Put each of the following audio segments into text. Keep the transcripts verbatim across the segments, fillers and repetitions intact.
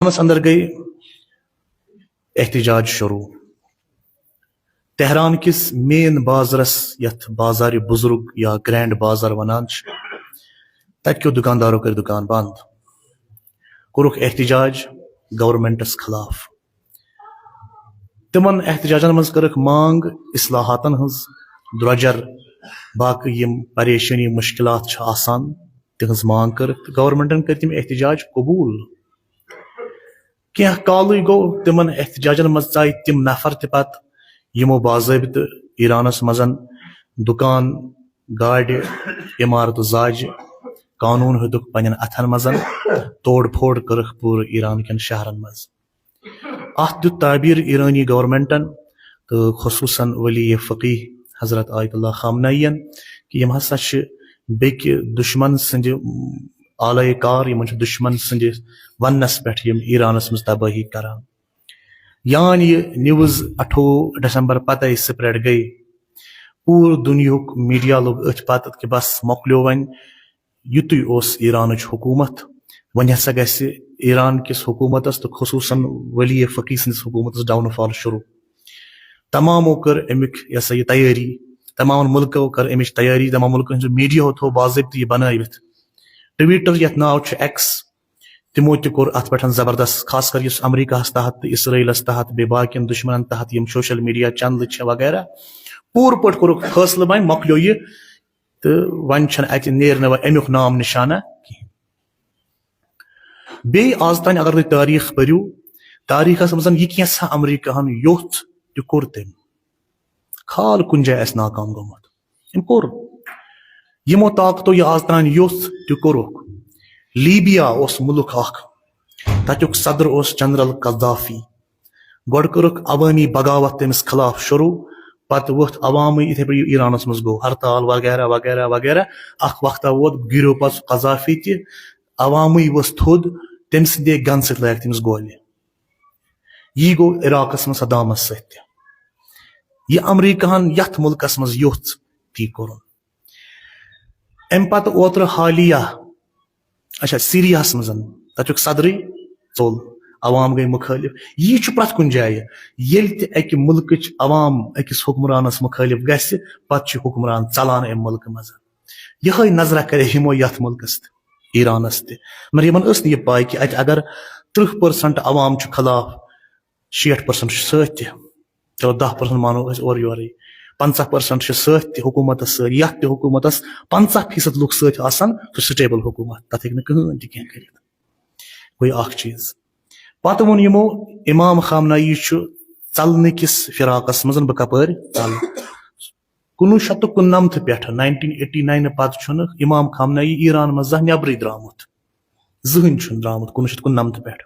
اندر گٔے احتجاج شروع۔ تہران کِس مین بازرس، یتھ بازار بزرگ یا گرینڈ بازار ونان چھِ، تتہِ کیو دکاندارو کٔرۍ دکان بند، کوٚرُکھ احتجاج گورنمنٹس خلاف۔ تِمن احتجاجن منٛز کٔرٕکھ مانگ اصلاحاتن ہٕنٛز، درۄجر، باقٕے یِم پریشٲنی مشکلات چھِ آسان، تِہنٛز مانگ کٔرٕکھ تہٕ گورنمنٹن کٔرۍ تِم احتجاج قبول۔ کینٛہہ کالٕے گوٚو تِمن احتجاجن منٛز ژاے تِم نفر تہِ پتہٕ، یِمو باضٲبطہٕ ایرانس منٛز دُکان، گاڑِ، عمارتہٕ زاجہِ، قانون ہیوٚتُکھ پننٮ۪ن اتھن منٛز، توڑ پھوڑ کٔرٕکھ پوٗرٕ ایران کٮ۪ن شہرن منٛز۔ اتھ دیُت تعبیر ایرانی گورنمنٹن تہٕ خصوصاً ولی فقیہ حضرت آیت اللہ خامنہ یَن کہِ یِم ہسا چھِ بیٚکہِ دُشمن سٕنٛدِ آلائے کار، یِمن چھُ دُشمن سٕنٛدِ وننس پٮ۪ٹھ یِم ایرانس منٛز تبٲہی کران۔ یان یہِ نیوز اَٹھووُہ دسمبر پتے سپریڈ گٔے، پوٗرٕ دُنیاہُک میڈیا لوٚگ أتھۍ پتہٕ کہِ بس مۄکلیو وۄنۍ، یُتُے اوس ایرانٕچ حکوٗمت، وۄنۍ ہسا گژھِ ایران کِس حکوٗمتس تہٕ خصوٗصاً ولی فقیہ سٕنٛدِس حکوٗمتس ڈاؤن فال شروع۔ تمامو کٔر اَمیُک، یہِ ہسا یہِ تیٲری، تمامن مُلکو کٔر اَمِچ تیٲری، تمام مُلکن ہٕنٛز میڈیاہو تھوٚو باضٲبطہٕ یہِ بنٲوِتھ۔ ٹویٹر، یتھ ناو چھُ ایکس، تِمو تہِ کوٚر اتھ پٮ۪ٹھ زبردست، خاص کر یُس امریکہس تحت تہٕ اسرائیلس تحت بیٚیہِ باقین دُشمنن تحت یِم سوشل میڈیا چینلہٕ چھِ وغیرہ، پوٗرٕ پٲٹھۍ کوٚرُکھ فٲصلہٕ وۄنۍ مۄکلیو یہِ، تہٕ وۄنۍ چھنہٕ اتہِ نیرِ نہٕ وۄنۍ امیُک نام نشانہ کِہینۍ۔ بیٚیہِ آز تام اگر تُہۍ تٲریٖخ پٔرِو، تٲریٖخس منٛز یہِ کینٛژھا امریکہن یوٚژھ تہِ کوٚر تٔمۍ، خال کُنہِ جایہِ آسہِ ناکام گوٚمُت۔ أمۍ کوٚر۔ یِمو طاقتو یہِ آز تام یوٚژھ تہِ کوٚرُکھ۔ لیبیا اوس مُلک اکھ، تتیُک صدر اوس جنرل قذافی۔ گۄڈٕ کٔرٕکھ عوٲمی بغاوت تٔمِس خلاف شروع، پتہٕ ووٚتھ عوامٕے، یِتھے پٲٹھۍ یہِ ایرانس منٛز گوٚو ہرتال وغیرہ وغیرہ وغیرہ۔ اکھ وقتہ ووت، گِریو پتہٕ سُہ قذافی تہِ، عوامٕے ؤژھ تھوٚد، تٔمۍ سٕنٛدے گنہٕ سۭتۍ لٲگۍ تٔمِس گولہِ۔ یی گوٚو عراقس منٛز صدامس سۭتۍ تہِ۔ یہِ امریکہن یتھ مُلکس منٛز یوٚژھ، تی کوٚرُن۔ امہِ پتہٕ اوترٕ حالیہ، اچھا، سیریاہس منٛز تتیُک صدرٕے ژوٚل، عوام گٔے مُخٲلف۔ یی چھُ پرٛٮ۪تھ کُنہِ جایہِ، ییٚلہِ تہِ اکہِ مُلکٕچ عوام أکِس حکمرانس مُخٲلف گژھِ، پتہٕ چھُ حکمران ژلان امہِ مُلکہٕ منٛز۔ یِہوٚے نظرہ کرے یِمو یتھ مُلکس تہِ، ایرانس تہِ۔ مگر یِمن ٲس نہٕ یہِ پاے کہِ اتہِ اگر ترٕٛہ پٔرسنٹ عوام چھُ خلاف، شیٹھ پٔرسنٹ چھُ سۭتۍ تہِ۔ چلو، دَہ پٔرسنٹ مانو أسۍ اورٕ یورٕے۔ پنٛژاہ پٔرسنٹ چھِ سۭتۍ تہِ حکوٗمتس سۭتۍ، یتھ تہِ حکوٗمتس پنٛژاہ فیصد لُکھ سۭتۍ آسن، سُہ چھُ سٹیبل حکوٗمت، تتھ ہیٚکہِ نہٕ کٕہٕنۍ تہِ کینٛہہ کٔرِتھ۔ گوٚو اکھ چیٖز۔ پتہٕ ووٚن یِمو، امام خامنہ ای چھُ ژلنہٕ کِس فراقس منٛز، بہٕ کپٲرۍ ژلہٕ؟ کُنوُہ شیٚتھ تہٕ کُننمتھ پٮ۪ٹھٕ، ناینٹیٖن ایٹی ناین پتہٕ چھُنہٕ امام خامنہ ای ایران منٛز زانٛہہ نٮ۪برٕے درٛامُت، زٕہٕنۍ چھُنہٕ درٛامُت کُنوُہ شیٚتھ کُننمتھ پٮ۪ٹھ۔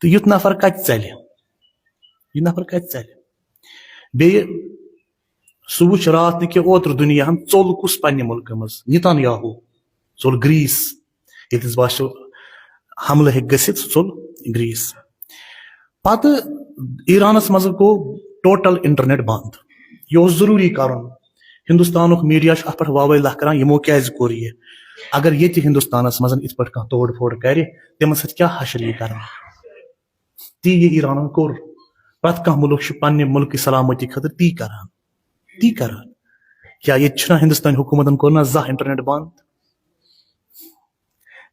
تہٕ یُتھ نفر کتہِ ژلہِ؟ یہِ نفر کتہِ ژلہِ؟ بیٚیہِ سُہ وُچھ راتھ نہٕ کینٛہہ، اوترٕ دُنیاہن ژوٚل کُس پننہِ مُلکہٕ منٛز؟ نیتان یاہو ژوٚل گریٖس، ییٚلہِ تٔمِس باسیو حملہٕ ہیٚکہِ گٔژھِتھ، سُہ ژوٚل گریٖس۔ پتہٕ ایرانس منٛز گوٚو ٹوٹل انٹرنیٹ بند۔ یہِ اوس ضروٗری کرُن۔ ہندوستانُک میڈیا چھُ اتھ پٮ۪ٹھ واوٲیی لکھ کران، یِمو کیازِ کوٚر یہِ؟ اگر ییٚتہِ ہندوستانس منٛز یِتھ پٲٹھۍ کانٛہہ توڑ پھوڑ کرِ، تِمن سۭتۍ کیٛاہ حشر یی کرنہٕ؟ تی یہِ ایرانن کوٚر۔ پرٛٮ۪تھ کانٛہہ مُلک چھُ پننہِ مُلکٕچ سلامتی خٲطرٕ تی کران، تی کران۔ کیٛاہ ییٚتہِ چھُنہ ہندوستٲنۍ حکوٗمتن کوٚر نہ زانٛہہ انٹرنیٹ بند؟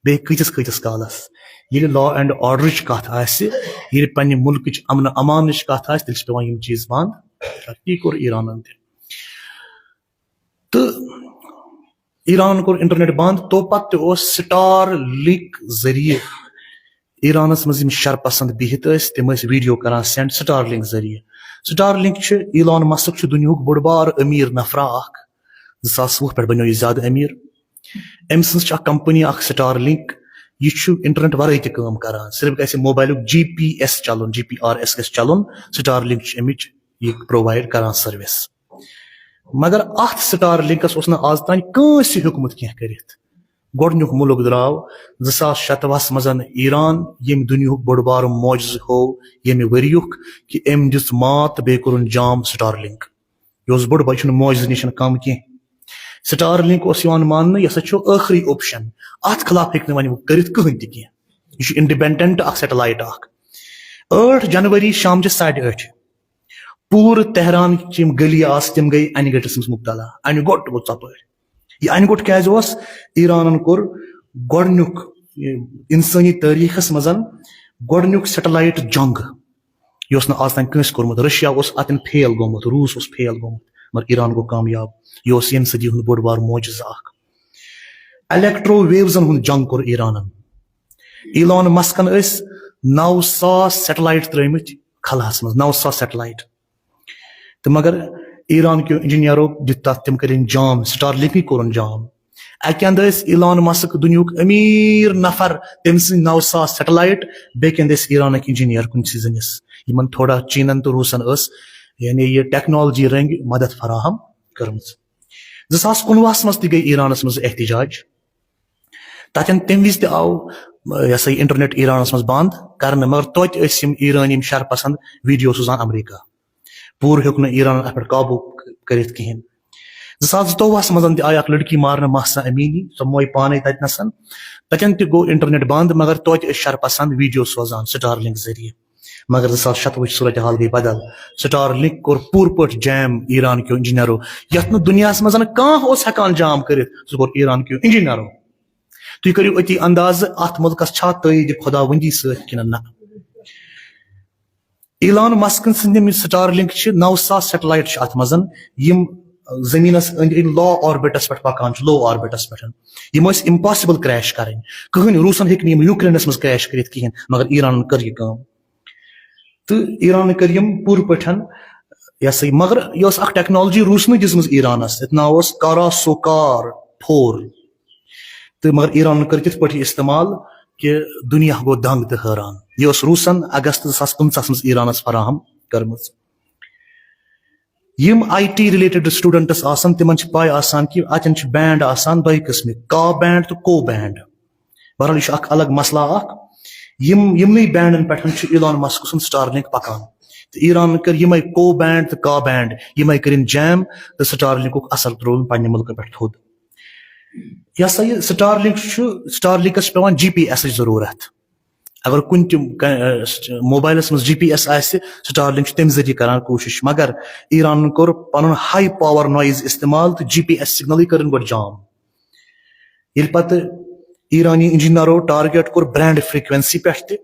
بیٚیہِ کۭتِس کۭتِس کالس؟ ییٚلہِ لا اینڈ آرڈرٕچ کتھ آسہِ، ییٚلہِ پننہِ مُلکٕچ امن امانٕچ کتھ آسہِ، تیٚلہِ چھِ پٮ۪وان یِم چیٖز بند کرٕنۍ۔ تی کوٚر ایرانن تہِ۔ تہٕ ایرانن کوٚر انٹرنیٹ بند، تو پتہٕ تہِ اوس سٹار لنک ذٔریعہٕ ایرانس منٛز یِم شر پسند بِہِتھ ٲسۍ، تِم ٲسۍ ویڈیو کران سینڈ سٹار لنک ذٔریعہٕ۔ سٹار لنک چھُ ایلان مسک، چھُ دُنیاہُک بوٚڑ بار امیر نفرا اکھ۔ زٕ ساس وُہ پٮ۪ٹھ بنیو یہِ زیادٕ امیر۔ أمۍ سٕنٛز چھِ اکھ کمپنی اکھ سٹار لنک، یہِ چھُ انٹرنیٹ ورٲے تہِ کٲم کران، صرف گژھِ موبایلُک جی پی ایس چلُن، جی پی آر ایس گژھِ چلُن، سٹار لنک چھِ امِچ یہِ پرووایڈ کران سروس۔ مگر اتھ سٹار لنکس اوس نہٕ آز تام کٲنٛسہِ ہیوٚکمُت کینٛہہ کٔرِتھ۔ گۄڈٕنیُک مُلک درٛاو زٕ ساس شتوُہس منٛز ایران، ییٚمۍ دُنیاہُک بوٚڑ بارٕ معجزٕ ہوو ییٚمہِ ؤریُک، کہِ أمۍ دِژ مات تہٕ بیٚیہِ کوٚرُن جام سٹار لنک۔ یہِ اوس بوٚڑ بارٕ، یہِ چھُنہٕ معجزٕ نِش کم کینٛہہ۔ سٹار لنک اوس یِوان ماننہٕ، یہِ ہسا چھُ ٲخری آپشن، اتھ خلاف ہیٚکہِ نہٕ وۄنۍ کٔرِتھ کٕہٕنۍ تہِ کینٛہہ۔ یہِ چھُ انڈیپینڈنٹ اکھ سیٹلائٹ اکھ۔ ٲٹھ جنوری شامچہِ ساڑِ ٲٹھِ پوٗرٕ تہران چہِ یِم گلی آسہٕ، تِم گٔے انہِ گٔٹِس منٛز مُبتلا۔ انہِ گوٚٹ گوٚو ژۄپٲرۍ۔ یہِ انہِ گوٚٹ کیازِ اوس؟ ایرانن کوٚر گۄڈٕنیُک، یہِ انسٲنی تٲریخس منٛز گۄڈٕنیُک سیٹلائٹ جنگ، یہِ اوس نہٕ آز تام کٲنٛسہِ کوٚرمُت۔ رشیا اوس اتٮ۪ن فیل گوٚمُت، روٗس اوس فیل گوٚمُت، مگر ایران گوٚو کامیاب۔ یہِ اوس ییٚمہِ صدی ہُنٛد بوٚڑ بار معجزٕ اکھ۔ الیکٹرو ویوزن ہُنٛد جنگ کوٚر ایرانن۔ ایلان مسکن ٲسۍ نو ساس سیٹلائٹ ترٲومٕتۍ خلاہس منٛز، نو ساس سیٹلائٹ۔ تہٕ مگر ایران کیو انجینئرو دیُت تتھ، تِم کٔرِن جام، سٹار لنکٕے کوٚرُن جام۔ اکہِ اندٕ ٲسۍ ایلان مسک دُنیہُک امیر نفر، تٔمۍ سٕنٛدۍ نو ساس سیٹلائٹ، بیٚکہِ اندٕ ٲسۍ ایرانٕکۍ انجینئر کُنہِ سیزنس، یِمن تھوڑا چینن تہٕ روٗسن ٲس، یعنی، یہِ ٹیکنالوجی رنگۍ مدد فراہم کٔرمٕژ۔ زٕ ساس کُنوُہس منٛز تہِ گٔے ایرانس منٛز احتجاج۔ تتٮ۪ن تمہِ وِزِ تہِ آو، یہِ ہسا یہِ، انٹرنیٹ ایرانس منٛز بند کرنہٕ، مگر توتہِ ٲسۍ یِم ایرٲنۍ، یِم شر پسند، ویڈیو سوزان امریکہ۔ پوٗرٕ ہیوٚک نہٕ ایرانن اتھ پٮ۪ٹھ قابو ک-، کٔرِتھ کِہینۍ۔ زٕ ساس زٕتووُہس منٛز تہِ آیہِ اکھ لڑکی مارنہٕ، مہسا امینی، سۄ موے پانے تتہِ نسن۔ تتٮ۪ن تہِ گوٚو انٹرنیٹ بند، مگر توتہِ ٲسۍ شر پسند ویڈیو سوزان سٹار لنک ذٔریعہٕ۔ مگر زٕ ساس شتوُہٕچ صورتحال گٔے بدل۔ سٹار لنک کوٚر پوٗرٕ پٲٹھۍ جام ایران کیو انجینئرو، یتھ نہٕ دُنیاہس منٛز زن کانٛہہ اوس ہٮ۪کان جام کٔرِتھ، سُہ کوٚر ایران کیو انجینئرو۔ تُہۍ کٔرِو أتی اندازٕ، اتھ مُلکس چھا تٲیید خداوندی سۭتۍ کِنہٕ نہ۔ ایلان مسکن سٕنٛدۍ یِم سٹار لنک چھِ، نو ساس سیٹلائٹ چھِ اتھ منٛز، یِم زمینس أنٛدۍ أنٛدۍ لو آربٹس پٮ۪ٹھ پکان چھِ، لو آربٹس پٮ۪ٹھ۔ یِم ٲسۍ امپاسبل کریش کرٕنۍ۔ کٕہٕنۍ، روٗسن ہیٚکہِ نہٕ یِم یوکرینس منٛز کریش کٔرِتھ کِہینۍ، مگر ایرانن کٔر یہِ کٲم۔ تہٕ ایرانن کٔر یِم پوٗرٕ پٲٹھۍ، یہِ ہسا یہِ، مگر یہِ ٲس اکھ ٹیکنالوجی روٗسنٕے دِژمٕژ ایرانس، یتھ ناو اوس کارا سوکار فور۔ تہٕ مگر ایرانن کٔر تِتھ پٲٹھۍ یہِ استعمال کہِ دُنیا گوٚو دنگ تہٕ حٲران۔ یہِ اوس روٗسن اگست زٕ ساس پٕنٛژٕہس منٛز ایرانس فراہم کٔرمٕژ۔ یِم آئی ٹی رِلیٹڈ سٹوڈنٹس آسن، تِمن چھِ پاے آسان کہِ اتٮ۪ن چھِ بینڈ آسان دۄیہِ قٕسمٕکۍ، کا بینڈ تہٕ کو بینڈ۔ بہرحال، یہِ چھُ اکھ الگ مسئلہ اکھ۔ یِم، یِمنٕے بینڈن پٮ۪ٹھ چھُ ایلان مسک سُنٛد سٹار لنک پکان۔ تہٕ ایرانن کٔر یِمے کو بینڈ تہٕ کا بینڈ، یِمے کٔرِن جام تہٕ سٹار لنکُک اثر ترٛووُن پننہِ مُلکہٕ پٮ۪ٹھ تھوٚد۔ یہِ ہسا یہِ سٹار لنک چھُ، سٹار لنکس چھِ پٮ۪وان جی پی ایسٕچ ضروٗرت۔ اگر کُنہِ تہِ ک-، موبایلس منٛز جی پی ایس آسہِ، سٹار لنک چھُ تمہِ ذٔریعہٕ کران کوٗشش، مگر ایرانن کوٚر پنُن ہائی پاور نوائز استعمال تہٕ جی پی ایس سگنلٕے کٔرٕن گۄڈٕ جام۔ ییٚلہِ پتہٕ ایرانی انجینئرو ٹارگیٹ کوٚر برانڈ فریکوینسی پٮ۪ٹھ تہِ،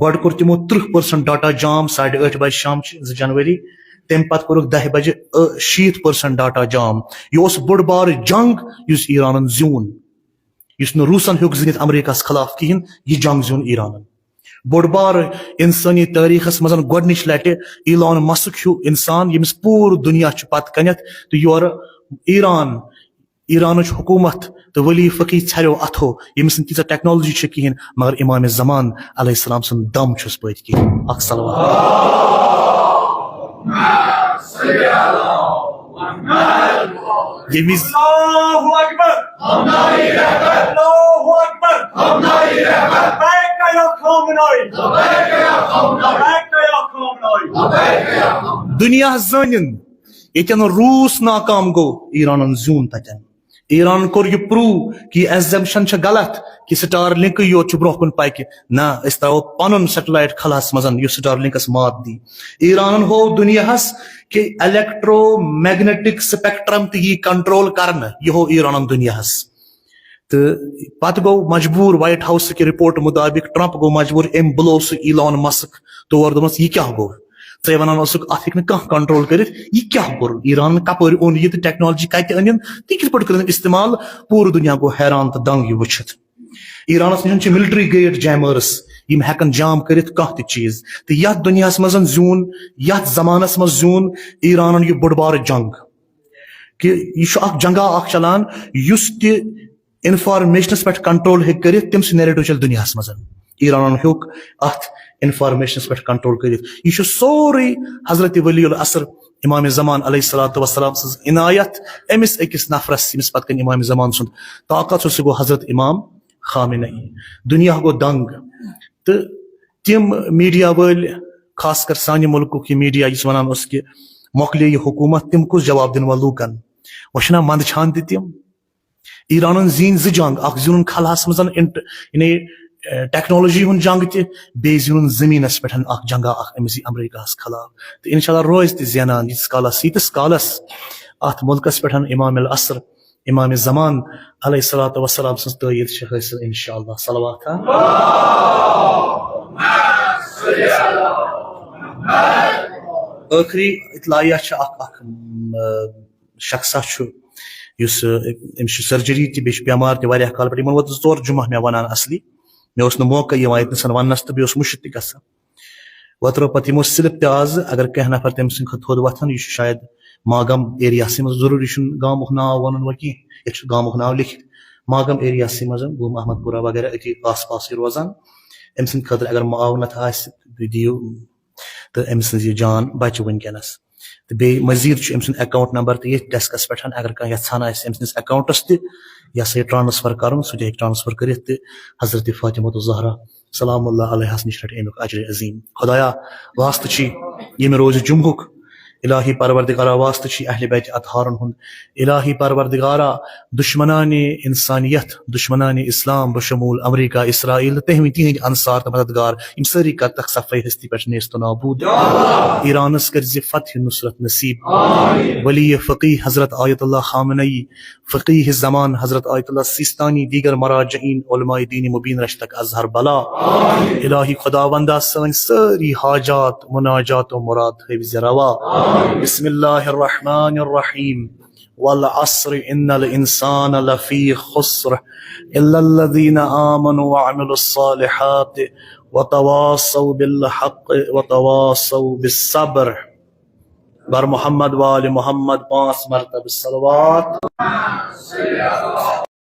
گۄڈٕ کوٚر تِمو ترٕٛہ پٔرسنٹ ڈاٹا جام ساڑِ ٲٹھِ بجہِ شامچہِ زٕ جنوری، تمہِ پتہٕ کوٚرُکھ دَہہِ بجہِ، ٲ، شیٖتھ پٔرسنٹ ڈاٹا جام۔ یہِ اوس بوٚڑ بارٕ جنگ یُس ایرانن زیوٗن، یُس نہٕ روٗسن ہیوٚک زیٖنِتھ امریکہس خلاف کِہینۍ، یہِ جنگ زیوٗن ایرانن۔ بوٚڑ بارٕ انسٲنی تٲریخس منٛز گۄڈٕنِچ لٹہِ ایلان مسک ہیوٗ انسان، ییٚمِس پوٗرٕ دُنیا چھُ پتہٕ کنٮ۪تھ، تہٕ یورٕ ایران، ایرانٕچ حکوٗمت تہٕ ولی فقیح ژھریو اتھو، ییٚمِس نہٕ تیٖژاہ ٹیکنالوجی چھِ کِہینۍ، مگر امام زمان علیہ السلام سُنٛد دم چھُس پٔتۍ کِنۍ۔ اکھ صلوات۔ ییٚمہِ وِزِ اللہ اکبر، اللہ اکبر، لبیک یا خامنائی، لبیک یا خامنائی۔ دُنیا زٲنِن، ییٚتٮ۪ن روٗس ناکام گوٚو، ایرانن زیوٗن تتٮ۪ن۔ ایرانن کوٚر یہِ پروو کہِ یہِ ایزمپشن چھےٚ غلط کہِ سٹار لنکٕے یوت چھُ برونٛہہ کُن پکہِ۔ نہ، أسۍ ترٛاوو پنُن سیٹلائٹ خلاہس منٛز، یُس سٹار لنکس مات دی۔ ایرانن ہوو دُنیاہس کہِ الیکٹرو میگنیٹک سپیکٹرم تہِ یی کنٹرول کرنہٕ، یہِ ہوو ایرانن دُنیاہس۔ تہٕ پتہٕ گوٚو مجبوٗر، وائٹ ہاؤس کہِ رپورٹ مطابق ٹرمپ گوٚو مجبوٗر، أمۍ بُلوو سُہ ایلان مسک تور، دوٚپمس، "یہِ کیٛاہ گوٚو؟ ژےٚ ونان اوسُکھ، اتھ ہیٚکہِ نہٕ کانٛہہ کنٹرول کٔرِتھ، یہِ کیٛاہ کوٚر؟ ایرانن کپٲرۍ اوٚن یہِ تہٕ ٹیکنالوجی کتہِ أنِن؟ تہٕ کِتھ پٲٹھۍ کٔرِن استعمال؟" پوٗرٕ دُنیا گوٚو حیران تہٕ دنگ یہِ وٕچھِتھ۔ ایرانس نِش چھِ ملٹری گریڈ جیمرز، یِم ہٮ۪کن جام کٔرِتھ کانٛہہ تہِ چیٖز۔ تہٕ یتھ دُنیاہس منٛز زیوٗن، یتھ زمانس منٛز زیوٗن ایرانن یہِ بوٚڑ بارٕ جنگ، کہِ یہِ چھُ اکھ جنگا اکھ چلان، یُس تہِ انفارمیشنس پٮ۪ٹھ کنٹرول ہیٚکہِ کٔرِتھ، تٔمۍ سُنٛد نیریٹو چلہِ دُنیاہس منٛز۔ ایرانن ہیوٚک اتھ انفارمیشنس پٮ۪ٹھ کنٹرول کٔرِتھ۔ یہِ چھُ سورُے حضرت ولی العصر امام زمان علیہ الصلوۃ والسلام سٕنٛز عنایت أمِس أکِس نفرس، ییٚمِس پتہٕ کنہِ امام زمان سُنٛد طاقت چھُ، سُہ گوٚو حضرت امام خامنہ ای۔ دُنیا گوٚو دنگ۔ تہٕ تِم میڈیا وٲلۍ، خاص کر سانہِ مُلکُک یہِ میڈیا، یُس ونان اوس کہِ مۄکلے یہِ حکوٗمت، تِم کُس جواب دِنۍ وۄنۍ لوٗکن؟ وۄنۍ چھِنہ منٛدچھان تہِ تِم؟ ایرانن زیٖنۍ زٕ جنگ، اکھ زیوٗنُن خلاہس منٛز انٹ-، یعنی ٹیکنالوجی ہُنٛد جنگ تہِ، بیٚیہِ زینُن زٔمیٖنَس پٮ۪ٹھ اکھ جنگا اکھ أمِس یہِ امریکاہَس خلاف۔ تہٕ انشاءاللہ روزِ تہِ زینان، ییٖتِس کالَس، ییٖتِس کالَس اَتھ مُلکَس پٮ۪ٹھ امام العصر، امام زمان علیہ الصلوۃ والسلام سٕنٛز تٲیید چھِ حٲصِل، انشاءاللہ۔ صلوات ہا۔ ٲخری اطلاعیہ چھِ اکھ، اکھ، م، شخصا چھُ، یُس، ٲ، أمِس چھُ سرجری تہِ، بیٚیہِ چھُ بٮ۪مار تہِ واریاہ کال پٮ۪ٹھ۔ یِمن ووت زٕ ژور جمعہ مےٚ وَنان اصلی۔ مےٚ اوس نہٕ موقع یِوان ییٚتہِ نَسَن وَننَس تہٕ بیٚیہِ اوس مُشِتھ تہِ گژھان۔ وۄنۍ ترٛٲو پَتہٕ یِمو slip تہِ آز، اگر کینٛہہ نفر تٔمۍ سٕنٛدِ کھۄتہٕ تھوٚد وۄتھان، یہِ چھُ شاید ماگام ایریاہسٕے منٛز، ضروٗری چھُنہٕ گامُک ناو وَنُن وۄنۍ کینٛہہ، ییٚتہِ چھُ گامُک ناو لیکھِتھ۔ ماگام ایریاہسٕے منٛز، گوٚو محمد پورہ وغیرہ، أتی آس پاسٕے روزان۔ أمۍ سٕنٛدِ خٲطرٕ اگر معاونت آسہِ، تُہۍ دِیِو۔ تہٕ أمۍ سٕنٛز یہِ جان بچہِ وٕنکیٚنَس۔ تہٕ بیٚیہِ مزید چھُ أمۍ سُنٛد account number تہِ ییٚتھۍ desk-س پٮ۪ٹھ، اگر کانٛہہ یژھان آسہِ أمۍ سٕنٛدِس account-س تہِ، یہِ ہسا یہِ transfer کرُن، سُہ تہِ ہیٚکہِ transfer کٔرِتھ تہِ حضرت فاطمہ الزہرا سلام اللہ علیہَس نِش رَٹہِ اَمیُک اجر عظیم۔ خدایا، واسطہٕ چھی ییٚمہِ روزِ جمعُک، الٰہی پروردگارا، واسطہٕ چھی اہل بیت اطہارن ہُنٛد، الٰہی پروردگارا، دشمنان انسانیت، دشمنان اسلام بشمول امریکہ، اسرائیل، تہوی تہندۍ انصار تہٕ مددگار، یِم سٲری کرتکھ صفے ہستی پٮ۪ٹھ نیست و نابود۔ ایرانس کٔرزِ فتح نصرت نصیب۔ ولی فقیہ حضرت آیت اللہ خامنئی، فقیہ زمان حضرت آیت اللہ سیستانی، دیگر مراجعین علماء دین مبین رشتک از ہر بلا۔ الٰہی خداوندا، سٲنۍ سٲری حاجات، مناجات و مراد تھٲوزِ روا۔ بسم اللہ الرحمن الرحیم۔ والعصر ان الانسان لفی خسر الا الذین آمنوا وعملوا الصالحات وتواصوا بالحق وتواصوا بالصبر۔ بر محمد وآل محمد پانٛژھ مرتبہ صلوات۔